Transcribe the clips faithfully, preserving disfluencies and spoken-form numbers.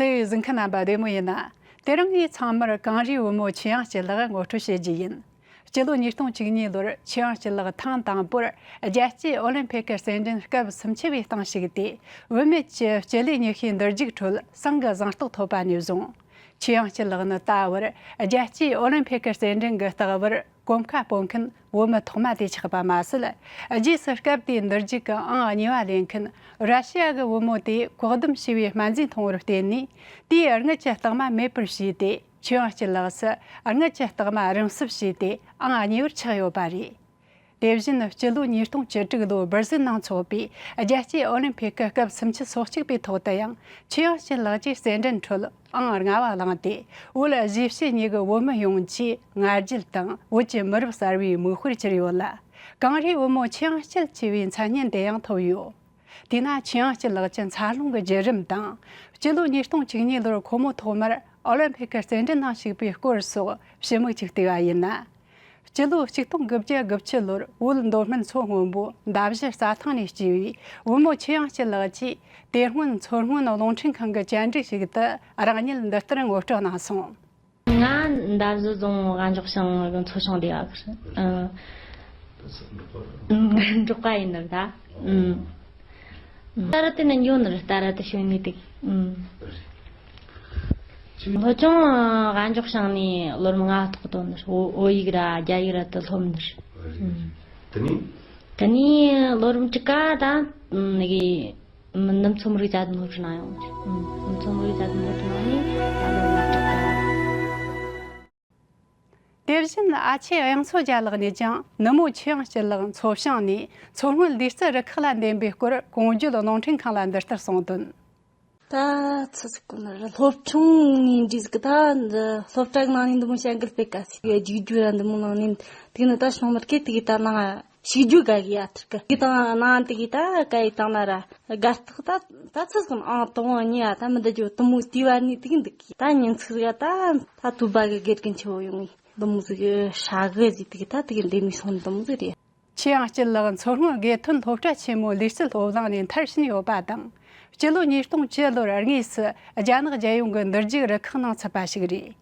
བརྩེ་བའི་གཟིགས་མཁན་རྣམ་པ་བདེ་མོ་ཡིན་ན། དེ་རིང་ངས་ཚང་མར་གངས་རིའི་བུ་མོ་ཆོས་དབྱངས་སྐྱིད་ལགས་ངོ་སྤྲོད་བྱེད་རྒྱུ་ཡིན། སྤྱི་ལོ་ཉིས་སྟོང་བཅུ་གཉིས་ལོར་ཆོས་དབྱངས་སྐྱིད་ལགས་ཐེངས་དང་པོར་རྒྱལ་སྤྱིའི་ཨོ་ལིམ་ཕིག་གི་རྩེད་འགྲན་སྐབས་སུམ་ཅུ་བའི་སྟེང་ཞུགས་ཏེ། བུད་མེད་ཀྱི་སྤྱི་ལེ་ཉི་ཤུའི་འདུར་རྒྱུག་ཁྲོད་སང་གི་གཟེངས་རྟགས་ཐོབ་པ་ནས་བཟུང་། ཆོས་དབྱངས་སྐྱིད་ལགས་ནི་ད་བར་རྒྱལ་སྤྱིའི་ཨོ་ལིམ་ཕིག་གི་རྩེད་འགྲན་གྱི་ལྟེ་བར་གོམ་ཁ་སྤོ་མཁན་བུ་མོ་ཐོག་མ་དེ་ཆགས་པ་མ་ཟད། རྗེས་སུ་སྐབས་དེའི་འདུར་རྒྱུག་གི་ཨང་གཉིས་པ་ལེན་མཁན་ར་ཤི་ཡ་གི་བུ་མོ་དེས་བཀག་སྡོམ་བྱས་པའི་སྨན་རྫས་འཐུང་བར་བརྟེན་ནས། དེས་རྔུལ་གྱི་རྟགས་མ་མེད་པར་བྱས་ཏེ། ཆོས་དབྱངས་སྐྱིད་ལགས་སུ་རྔུལ་གྱི་རྟགས་མ་རིམ་གསོ་བྱས་ཏེ་ཨང་གཉིས་པར་ཆགས་ཡོད་པ་རེད། དེ་བཞིན་སྤྱི་ལོ་ཉིས་སྟོང་བཅུ་དྲུག་ལོའི་སྦིར་ཟིལ་ནང་འཚོགས་པའི་རྒྱལ་སྤྱིའི་ཨོ་ལིམ་ཕིག་གི་སྐབས་སུམ་ཅུ་སོ་གཅིག་པའི་ཐོག་ཏུ་ཡང་ཆོས་དབྱངས་སྐྱིད་ལགས་ཀྱིས་རྩེད་འགྲན་ཁྲོད་ཨང་ལྔ་བ་བླངས་ཏེ། བོད་གཞིས་བྱེས་གཉིས་ཀྱི་བུད་མེད་ཡོངས་ཀྱིས་ང་རྒྱལ་དང་བོད་ཀྱི་མི་རབས་གསར་བའི་མིག་དཔེར་གྱུར་ཡོད་ལ། གངས་རིའི་བུ་མོ་ཆོས་དབྱངས་སྐྱིད་ཅེས་པའི་མཚན་སྙན་དེ་ཡང་ཐོབ་ཡོད། དེས་ན་ཆོས་དབྱངས་སྐྱིད་ལགས་ཀྱི་འཚར་ལོངས་ཀྱི་བརྒྱུད་རིམ་དང་། སྤྱི་ལོ་ཉིས་སྟོང་བཅུ་གཉིས་ལོར་ཁོ་མོ་ཐོག་མར་ཨོ་ལིམ་ཕིག་གི་རྩེད་འགྲན་ནང་ཞུགས་པའི་སྐོར་སོགས་ཞིབ་མོ་ཅིག་བལྟས་པ་ཡིན་ན། སྤྱི་ལོ་ཆིག་སྟོང་དགུ་བརྒྱ་དགུ་བཅུ་ལོར་བོད་མདོ་སྨད་མཚོ་སྔོན་པོའི་མདའ་བཞི་རྩྭ་ཐང་ནས་སྐྱེས་པའི་བུ་མོ་ཆོས་དབྱངས་སྐྱིད་ལགས་ཀྱིས། དེ་སྔོན་མཚོ་སྔོན་རླུང་འཕྲིན་ཁང་གི་བཅར་འདྲི་ཞིག་ཏུ་རང་ཉིད་འདི་ལྟར་ངོ་སྤྲོད་གནང་སོང་། ང་མདའ་བཞི་རྫོང་དབང་འབྲོག་ཤང་གི་མཚོ་བྱང་སྡེ་བ་གི་ཨ། འབྲོག་པ་ཡིན་ནི་ད། ཨུམ། ད་ར་དེ་ནས་འགྱོ་ནི་རེད། ད་ར་དེ་ཤོད་ནི་དེ། ཨུམ། སློབ་སྦྱོང་དབང་འབྲོག་ཤང་ནས་ལོ་རིམ་ལྔ་ཐོག་ཏུ་ནི་བོད་ཡིག་ར་རྒྱ་ཡིག་ར་དུ་སློབ་ནི་རེད། ཨུམ། དེ་ནས། དེ་ནས་ལོ་རིམ་དྲུག་པ་ད་ནི་གི། ནུབ་མཚོ་མི་རིགས་རྩ་དོན་སློབ་ཁྲིད་ནང་ཡོང་གི། ནུབ་མཚོ་མི་རིགས་རྩ་དོན་སློབ་ཁྲིད་ནང་ནས་ད་ལོ་ལ་གྲུབ་པ། དེ་བཞིན་ཨ་ཆེ་དབྱངས་མཚོ་རྒྱལ་ལགས་ནས་ཀྱང་ནུ་མོ་ཆོས་དབྱངས་སྐྱིད་ལགས་མཚོ་བྱང་ནས་མཚོ་སྔོན་ལུས་རྩལ་རུ་ཁག་ལ་འདེམས་པའི་སྐོར་གོང་བརྗོད་རླུང་འཕྲིན་ཁང་ལ་འདི་ལྟར་གསུངས་དོན། ད་ཚོད་ཚོད་གོ་ནི་རེད། སློབ་ཆུང་ནས་འདྲིས་གི་ད་འདི་སློབ་གྲྭ་གི་ནང་ནས་འདི་མོ་བྱ་འགུལ་སྤེལ་དཀའ་སི་གི་རྒྱུག་རྒྱུ་ར་འདི་མོ་ནང་ནས་དེ་ནི་ད་ཤོང་མར་སྐད་དེ་གི་ད་ནང་ཞིག་རྒྱུ་དགའ་གི་ཡ་ཐིར་གི་དེ་དང་ནང་དེ་གི་ད་ག་ཡི་དང་ན་ར་དགའ་རྟགས་ད་ད་ཚོད་གོ་ནི་ཨང་དང་པོ་གཉིས་ཡ་ད་མི་འདི་རྒྱུ་དུ་མོ་དེ་བ་ནི་དེ་གི་འདུག་གི་ད་ཉིན་ཚིག་ག་ད་ད་དུ་བ་གི་དགེ་རྒན་ཆེ་བོ་ཡོང་ངི་དུ་མོ་ཟིག་གི་ཧྲ་གི་ཟིག་དེ་གི་ད་དེ་གི་འདི་མི་སོང་དུ་མོ་ཟིག་རེད། ཆོས་དབྱངས་སྐྱིད་ལགས་མཚོ་སྔོན་དགེ་ཐོན་སློབ་གྲྭ་ཆེན་མོའི་ལུས་རྩལ་སློབ་གླིང་ནས་མཐར་ཕྱིན་ཡོད་པ་དང་། སྤྱི་ལོ་ཉིས་སྟོང་བཅུ་ལོར་དངོས་སུ་རྒྱ་ནག་རྒྱལ་ཡོངས་ཀྱི་འདུར་རྒྱུག་རུ་ཁག་ནང་ཚུད་པ་ཞིག་རེད།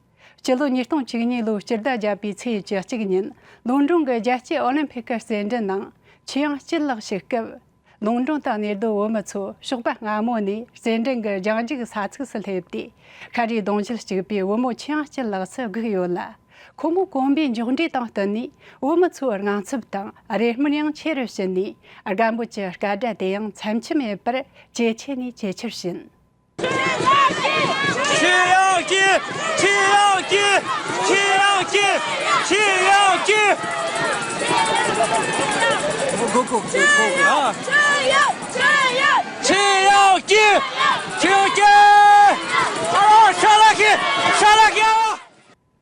སྤྱི་ལོ་ཉིས་སྟོང་བཅུ་གཉིས་ལོའི་སྤྱི་ཟླ་བརྒྱད་པའི་ཚེས་བཅུ་གཅིག་ཉིན་ལོན་ཀྲོང་གི་རྒྱལ་སྤྱིའི་ཨོ་ལིམ་ཕིག་གི་རྩེད་འགྲན་ནང་ཆོས་དབྱངས་སྐྱིད་ལགས་ཞུགས་སྐབས། ལོན་ཀྲོང་དུ་གནས་སྡོད་བོད་མི་ཚོ་ཞོགས་པ་སྔ་མོ་ནས་རྩེད་འགྲན་གྱི་རྒྱང་རྒྱུག་ས་ཚིགས་སུ་སླེབས་ཏེ། ཤ་རུས་གདུང་ཤུགས་གཅིག་པའི་བུ་མོ་ཆོས་དབྱངས་སྐྱིད་ལགས་སུ་སྒུག་ཡོད་ལ། ཁོ་མོ་གོམ་པའི་མགྱོགས་འགྲོས་དང་བསྟུན་ནས་བུ་མོ་ཚོའི་དངངས་འཚབ་དང་རེ་སྨོན་ཡང་ཆེ་རུ་ཕྱིན་ནས། རྒན་པོ་གྱི་སྐད་སྒྲ་དེ་ཡང་མཚམས་ཆད་མེད་པར་ཇེ་ཆེ་ནས་ཇེ་ཆེར་ཕྱིན། ཆོས་དབྱངས་སྐྱིད། ཆོས་དབྱངས་སྐྱིད། ཆོས་དབྱངས་སྐྱིད། ཆོས་དབྱངས་སྐྱིད། གོ་གོ་གོ་གོ་ཨ། ཆོས་དབྱངས་སྐྱིད། ཆོས་དབྱངས་སྐྱིད། ཨ་རོ་ཤ་ལ་ཁི་ཤ་ལ་ཁི་ཨ།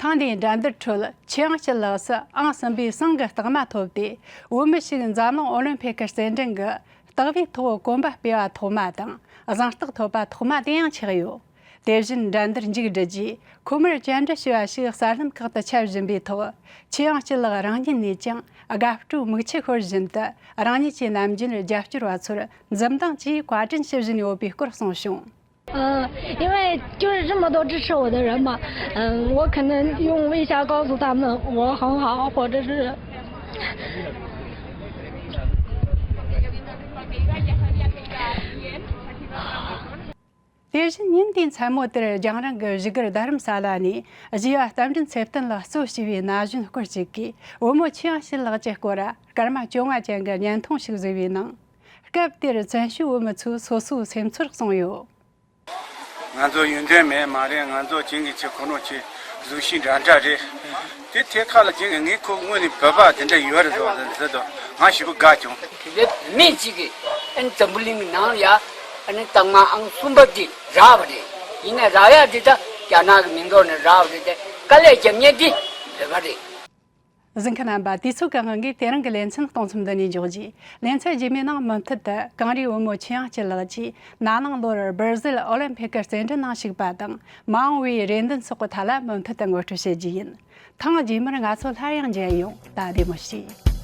ཐེངས་འདིའི་འགྲན་བསྡུར་ཁྲོད་ཆོས་དབྱངས་སྐྱིད་ལགས་སུ་ཨང་གསུམ་པའི་སང་གི་རྟགས་མ་ཐོབ་སྟེ། བོད་མི་ཞིག་འཛམ་གླིང་ཨོ་ལིམ་ཕིག་གི་རྩེད་འགྲན་གྱི་རྟགས་བུའི་ཐོག་གོམ་པ་སྤོས་པ་ཐོག་མ་དང་གཟེངས་རྟགས་ཐོབ་པ་ཐོག་མ་དེ་ཡང་ཆགས་ཡོད། དེ་བཞིན་འགྲན་བསྡུར་མཇུག་བསྒྲིལ་རྗེས་ཁོ་མོར་བཅར་འདྲི་ཞུ་བ་ཞིག་གསར་ལམ་ཁག་ཏུ་ཁྱབ་བཞིན་པའི་ཐོག་ཆོས་དབྱངས་སྐྱིད་ལགས་རང་ཉིད་ནས་ཀྱང་དགའ་སྤྲོའི་མིག་ཆུ་ཤོར་བཞིན་དུ་རང་ཉིད་ཀྱི་ནམ་རྒྱུན་རྒྱབ་སྐྱོར་བ་ཚོར་འཛུམ་མདངས་ཀྱིས་བཀའ་དྲིན་ཞུ་བཞིན་ཡོད་པའི་སྐོར་གསུངས་བྱུང་། 呃，因为就是这么多支持我的人嘛，嗯，我可能用微笑告诉他们，我很好，或者是 དེ་བཞིན་ཉིན་དེའི་མཚན་མོ་དེར་རྒྱང་རིང་གི་བཞུགས་སྒར་རྡ་རམ་ས་ལ་ནས་གཞས་པ་རྟ་མགྲིན་ཚེ་བརྟན་ལ་གཙོ་བྱས་པའི་ན་གཞོན་སྐོར་ཅིག་གིས་བུ་མོ་ཆོས་དབྱངས་སྐྱིད་ལགས་ཀྱི་སྐོར་སྐར་མ་བཅོ་ལྔ་ཅན་གྱི་བརྙན་ཐུང་ཞིག་བཟོས་པའི་ནང་། སྐབས་དེར་བཙན་བྱོལ་བོད་མི་ཚོས་སོ་སོའི་སེམས་ཚོར་གསུངས་ཡོད། ང་ཚོ་ཡོན་ཏན་མེད་མ་རེད། ང་ཚོ་ཁྱེད་ཀྱི་ཆེ་ཁོ་ནོ་ཆེ་གཟུགས་གཞི་འདྲ་འདྲ་རེད། དེ་ཐད་ཁ་ལ་ཁྱེད་ཀྱི་ངའི་ཁོ་དངོས་ནས་བོད་པ་དེ་འདྲ་ཡོད་རེད་ཟེར་ཟེར་དུས་ང་ཞེ་པོ་དགའ་བྱུང་། དེ་བས་བུད་མེད་ཅིག་གིས་ཨ་ནི་འཛམ་བུ་གླིང་གི་ནང་ལ་ཡ་ཨ་ནི་རྟགས་མ་ཨང་གསུམ་པ་དེ་རག་པ་རེད། ཡིན་ན་རག་ཡ་དེ་ད་རྒྱ་ནག་གི་མིང་ཐོག་ནས་རག་པ་རེད་དེ་དཀའ་ལས་རྒྱབ་མཁན་དེ་བོད་པ་རེད། གཟིགས་མཁན་རྣམ་པ། དུས་ཚོད་ཀྱི་དབང་གིས་དེ་རིང་གི་ལེ་ཚན་གཏོང་མཚམས་འདི་ནས་འཇོག་རྒྱུ། ལེ་ཚན་རྗེས་མའི་ནང་མུ་མཐུད་དུ་གངས་རིའི་བུ་མོ་ཆོས་དབྱངས་སྐྱིད་ལགས་ཀྱིས་ན་ནིང་ལོར་སྦིར་ཟིལ་ཨོ་ལིམ་ཕིག་གི་རྩེད་འགྲན་ནང་ཞུགས་པ་དང་མ་འོངས་པའི་རེ་འདུན་སོགས་ཀྱི་ཐད་ལ་མུ་མཐུད་དུ་ངོ་སྤྲོད་བྱེད་རྒྱུ་ཡིན། ཐེངས་རྗེས་མར་ང་ཚོ་སླར་ཡང་མཇལ་ཡོང་། ད་བདེ་མོ་བྱོས།